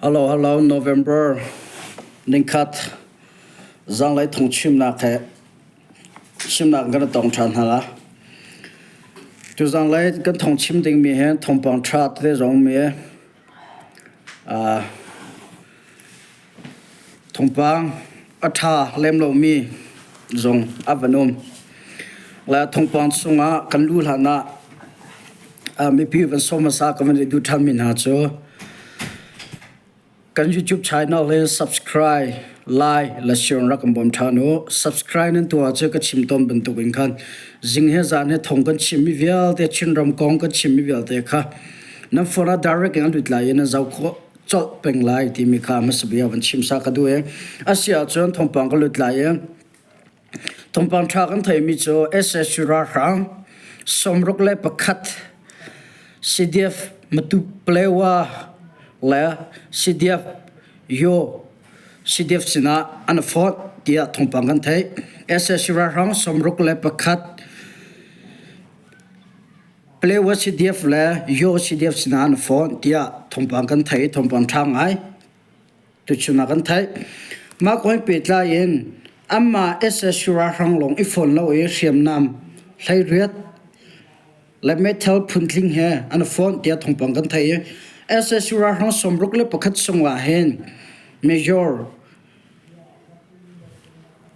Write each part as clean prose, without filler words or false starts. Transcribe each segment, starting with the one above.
Hello, hello, November ningkhat zanglei thungchimnak he chimnak kan tong ṭhan hna la. Tu zanglei kan thungchim dingmi he thawngpang ṭha tete zong mi Thawngpang a ṭha lem lomi zong a van um. Le thawngpang chungah kan luh hlan ah mipi van sawm hmasa ka van i duh ṭhanmi hna cu kan YouTube channel hi subscribe, like le share rak kan bawm ṭhan u. Subscribe nan tuah cu ka chim tawn bantuk in khan zing he zan he thawng kan chimmi vialte Chinram kong kan chimmi vialte kha nan phone ah direct in an lut lai i nan zoh khawh colh peng lai timi kha hmasa bia van chim sa ka duh i a si ahcun thawngpang ka lut lai i thawngpang ṭha kan theimi cu SSU ralhrang 61 CDF Matu Palewa le CDF Yo CDF sinah an fawt tiah thawngpang kan theih. SSU ralhrang 61 Palewa CDF le Yaw CDF sinah an fawn tiah thawngpang kan theih i thawngpang ṭha ngai tuchun ah kan theih. Mah kong he pehtlai in anmah SSU ralhrang lawng i fawn lo i hriamnam hleiriat le meithal phuntling he an fawn tiah thawngpang kan theih i SSU ralhrang 61 chungah hin Major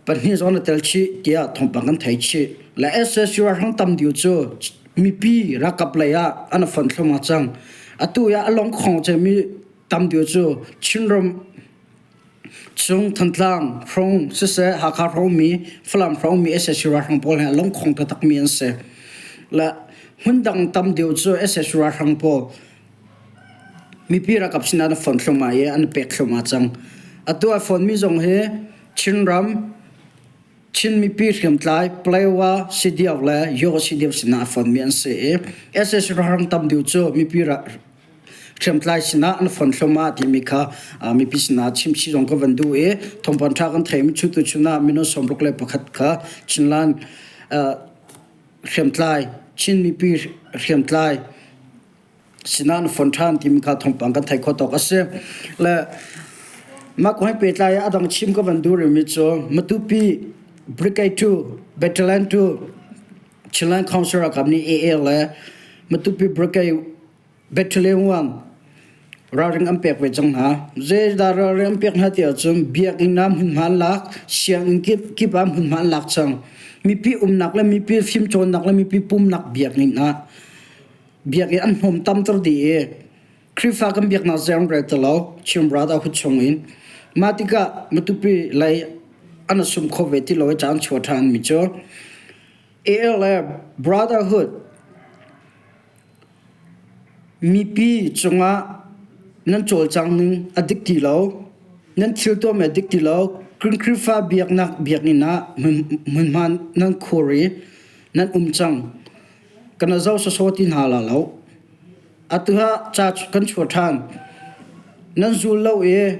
Pahnih zong na tel chih tiah thawngpang kan thei chih. Le SSU ralhrang tam deuh cu mipi ralkap lei ah an fonh thluahmah cang. Atu ah a lawngkhawng cemmi tam deuh cu Chinram chung Thantlang hrawng siseh Hakha hrawng mi Falam hrawng mi SSU ralhrang pawl he a lawngkhawng taktakmi an si. Le hmundang tam deuh cu SSU ralhrang pawl Mipi ralkap sinah an fonh thluahmah i an pek thluahmah cang. Atu a fonmi zong hi Chinram, Chin mipi hriamtlai Palewa CDF le Yaw CDF sinah a fonmi an si i sac ralhrang tam deuh cu mipi hriamtlai sinah an fon thluahmah timi kha mipi sinah chimchih zong ka van duh i thawngpang ṭha kan theimi cu tuchun ah minung 61 kha Chinland hriamtlai Chin mipi hriamtlai sinah na fon ṭhan timi kha thawngpang kan theih khawh tawk a si. Le mah kong he pehtlai ah a dang chim ka van duh rihmi cu Matupi Brigade 2 Battalion 2 Chinland Council ralkap nih AA le Matupi Brigade Battalion 1 ralring an pek ve cang hna. Zeidah ralring an pek hna ti ahcun biakinn ah hmunhma an lak, sianginn kip kip ah hmunhma an lak cang. Mipi umnak le mipi fimcawnnak le mipi pumnak biakinn ah Biakinn an hnawm tamter dih i Khrihfa kan biaknak zei an rel ti lo Chin Brotherhood chung in. Mah tikah Matupi lei an i sum kho ve ti lo i ca an chuah ṭhanmi cu AL le Brotherhood mipi cungah nan cawlcang ning a dik ti lo, nan thil tuahmi a dik ti lo, Khrihfa biaknak biakinn ah hmunhma nan khur i nan um cang. Kan zoh sawsawh ti hna la lo. Atu ah ca kan chuah ṭhan. Nan zul lo i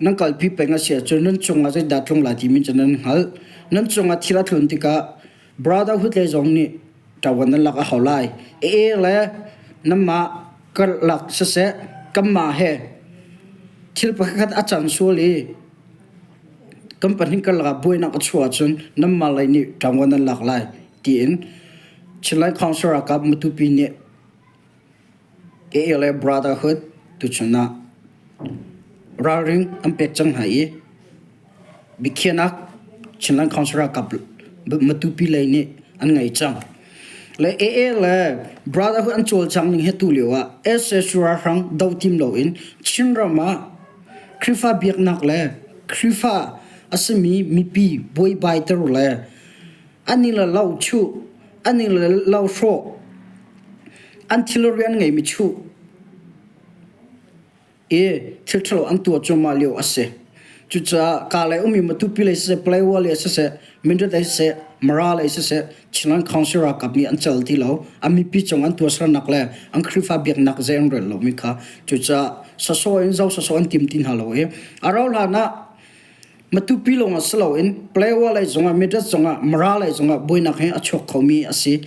nan kalpi peng a si ahcun nan cungah zeidah tlung lai timi cu nan hngalh. Nan cungah thil a tlun tikah brotherhood lei zong nih ṭavuan nan lak a hau lai. Ee le nanmah karlak siseh kanmah he thil pakhat a cang sual i kan pahnih karlak ah buainak a chuah ahcun nanmah lei nih ṭavuan nan lak lai. tiin Chinland Council ralkap Matupi nih AA le Brotherhood tuchun ah ralring an pek cang hna i biakhiahnak Chinland Council ralkap Matupi lei nih an ngei cang. Le AA le Brotherhood an cawlcang ning hi tu lio ah sac ralhrang doh tim loin Chinram ah Khrihfa biaknak le Khrihfa a simi mipi buaibaiter le An i le lo chuh, an i le lo hrawh, an thilri an ngeimi chuh i thil ṭhalo an tuah cuahmah lio a si. Cucaah kaa lei ummi Matupi lei siseh, Paletwa lei siseh, Mindat lei siseh, Mara lei siseh, Chinland Council ralkap nih an cal ti lo. An mipi cung an tuahsernak le an Khrihfa biaknak zei an rel lomi kha. Cucaah sawsawh in zo sawsawh an tim ti hna lo i a rauh hlan ah Matupi lawng ah si loin Paletwa lei zongah Mindat zongah Mara lei zongah buainak hi a chuak khomi a si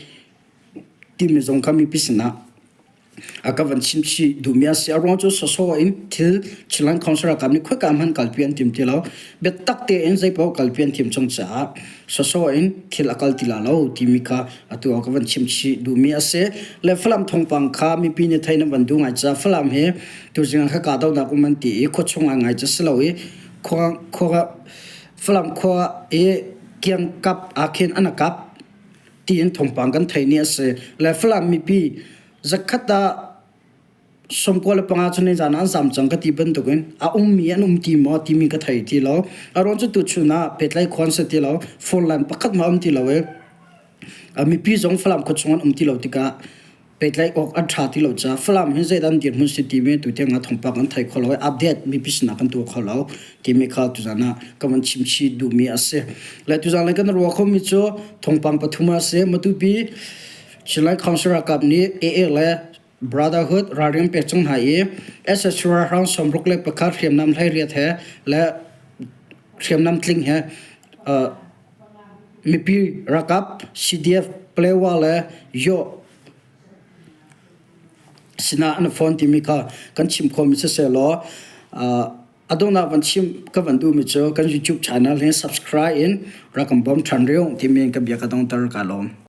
timi zong kha mipi sinah A ka van chim chih duhmi a si. A ruang cu sawsawh in thil Chinland Council ralkap nih khoika hmanh kalpi an tim ti lo. Biatak tein zeipaoh kalpi an tim cang caah sawsawh in thil a kal ti la lo timi kha atu ah ka van chim chih duhmi a si. Le Falam thawngpang kha mipi nih theih nan van duh ngai caah Falam hi tuzing ah kha kahdohnak um an ti i khuachung ah ngai ca si lo i khua khua Falam khua i kiangkap ah khin an a kap tiin thawngpang kan theih ni a si. Le Falam mipi zakhat ah 95 cu nizan ah an zam cang ka ti bantukin a ummi an um ti maw timi ka thei ti lo. A ruang cu tuchun ah petlai khuan si ti lo, phone line pakhat hmanh a um ti lo i mipi zong Falam khuachung an um ti lo tikah pehtlaih awk an ṭha ti lo caah Falam hi zeidah an dirhmun si timi tutiang ah thawngpang kan thei kho lo i update mipi sinah kan tuah kho lo timi kha tuzan ah ka van chim chih duhmi a si. Le tuzan le kan ruah khomi cu thawngpang pathum a si. Matupi Chinland Council ralkap nih AA le Brotherhood ralring pek cang hna i SSU ralhrang 61 hriamnam 18 he le hriamnam tling he mipi ralkap CDF Palewa le Yaw sinah an phone timi kha kan chim khawhmi siseh law a donghnak van chim ka van duhmi cu kan YouTube channel hi subscribe in rak kan bawm ṭhan rih timi in ka bia ka dongter ka lawm.